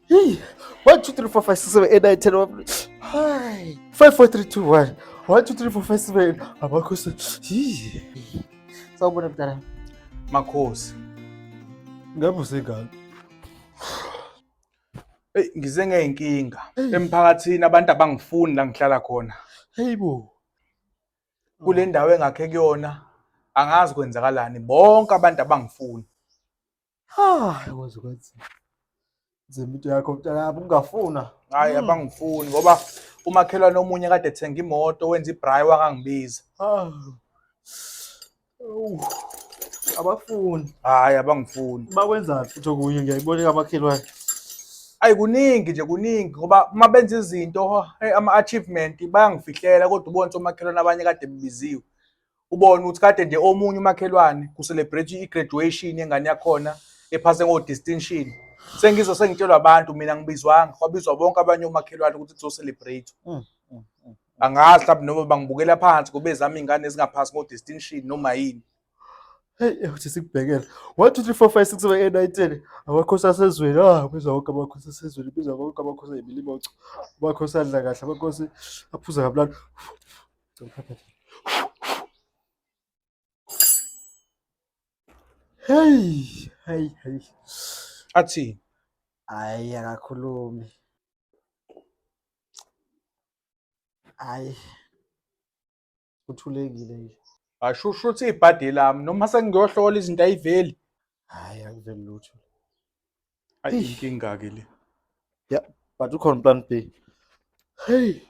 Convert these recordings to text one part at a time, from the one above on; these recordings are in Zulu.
Hey. 1 2 3 4 5 6 7 8 9 10 11. Hi. 5 4 3 2 1. 1 2 3 4 5 6 7 8. Amakhosi. Hi. Sawubona mntana. Makhosi. Ngabe usengane. Eyi ngize ngeyinkinga emphakathini abantu abangifuni la ngihlala khona. Hey bo. Kule ndawo engakhe kuyona angazi kwenzakalani bonke abantu abangifuni. Ah, yakwazi kwenza. Nzima into yakho mntanami ungafuna. Hayi abangifuni ngoba umakhelwane omunye kade ethenga imoto wenza ibrayi wangangibiza. Ah. Awu. Abafuni. Hayi abangifuni. Bakwenzani futhi okunye ngiyayibona kamakhelwane. Ayi kuningi nje kuningi ngoba uma benza izinto ama-achievement bayangifihlela kodwa ubone ukuthi omakhelwane abanye kade bebiziwe. Ubone ukuthi kade nje omunye umakhelwane ku-celebrate i-graduation yengane yakhona ephase ngo-distinction. Sengizwa sengitshelwa abantu mina ngibizwanga kwabizwa bonke abanye omakhelwane ukuthi kuzo-celebrate. Angazi mhlawumbe noma bangibukela phansi ngoba ezami iy'ngane ezingaphasi ngo-distinction noma yini. Hey, uthi sikubhekele. 1 2 3 4 5 6 7 8 9 10. Amakhosi asezweni. Ah, bizwa wonke amakhosi asezweni, bizwa wonke amakhosi ayimilimoco. Amakhosi adla kahle, amakhosi aphuza kamnandi. Hey, hey, hey. Athini? Hayi akakhulumi. Hayi. Kuthulekile nje. Asho ukuthi ibhadi lami noma sengiyohlola izinto ayiveli. Hayi akuveli lutho. Ayi inkinga ke le. Yeah, but ukhona plan B. Hey.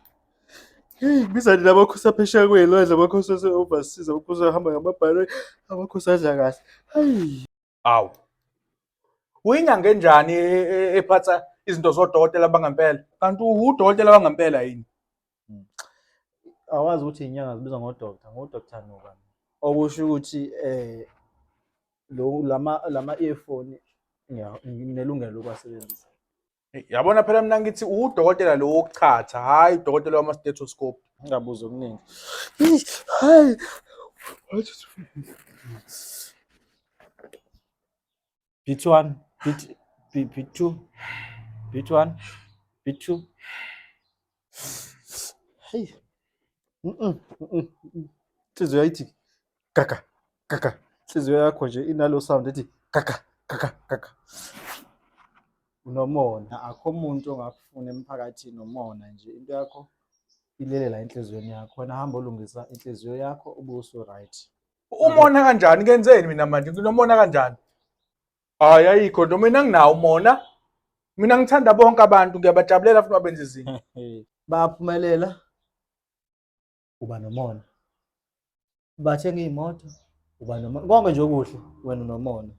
Hey, biza nina amakhosi aphesheya kwelwandle, amakhosi ase-overseas, amakhosi ahamba ngamabhanoyi, amakhosi adla kahle. Hey. Awu. Uyinyanga enjani ephatha izinto zodokotela bangempela? Kanti uwudokotela wangempela yini? Awazi ukuthi inyanga zibizwa ngodokta, ngodokta Nuka. Okusho ukuthi lo lama earphone nginelungelo lokuwasebenzisa. Yabona phela mina ngithi udokotela lo wokuchatha, hhayi udokotela wama-stethoscope. Ngingabuzi okuningi. Hayi. Bit 1, bit bit 2, bit 1, bit 2. Hey. Inhliziyo yayithi gaga gaga. Inhliziyo yakho nje inalo sound ethi gaga gaga gaga. Unomona, akho umuntu ongakufuna emphakathini umona nje. Into yakho ilele la enhliziyweni yakho. Wena hamba olungisa inhliziyo yakho ube usu-right. Umona kanjani? Ngenzeni mina manje? Nginomona kanjani? Hayi ayikho nto mina nginawo umona. Mina ngithanda bonke abantu ngiyabajabulela futhi babenza izinto. Bayaphumelela uba nomona. Bathenga iy'moto uba nomona. Konke nje okuhle wena unomona.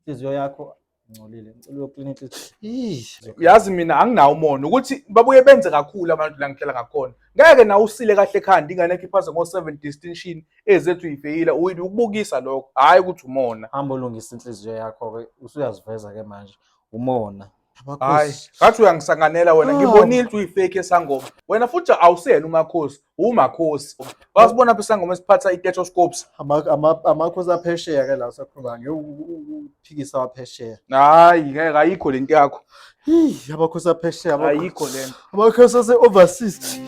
Inhliziyo yakho ingcolile. Ngicela uyoklina inhliziyo. Yazi mina anginawo umona ukuthi babuye benze kakhulu abantu la ngihlala ngakhona. Ngeke nawe usile kahle ekhanda ingane yakho iphase ngo-7 distinction ezethu uyifeyila uyini ukubukisa lokho hhayi ukuthi umona. Hamba olungisa inhliziyo yakho-ke usuyaziveza-ke manje umona. Hayi, ngathi uyangisanganela wena. Ngibonile ukuthi uyifake esangoma. Wena futhi awusiyena umakhosi, umakhosi. Wasibona phi isangoma esiphatha i-stethoscopes? Amakhosi aphesheya ke la usakhuluma ngeke uphikisa waphesheya. Hayi, ngeke ayikho lento yakho. Hey, amakhosi aphesheya ayikho lento. Amakhosi ase overseas.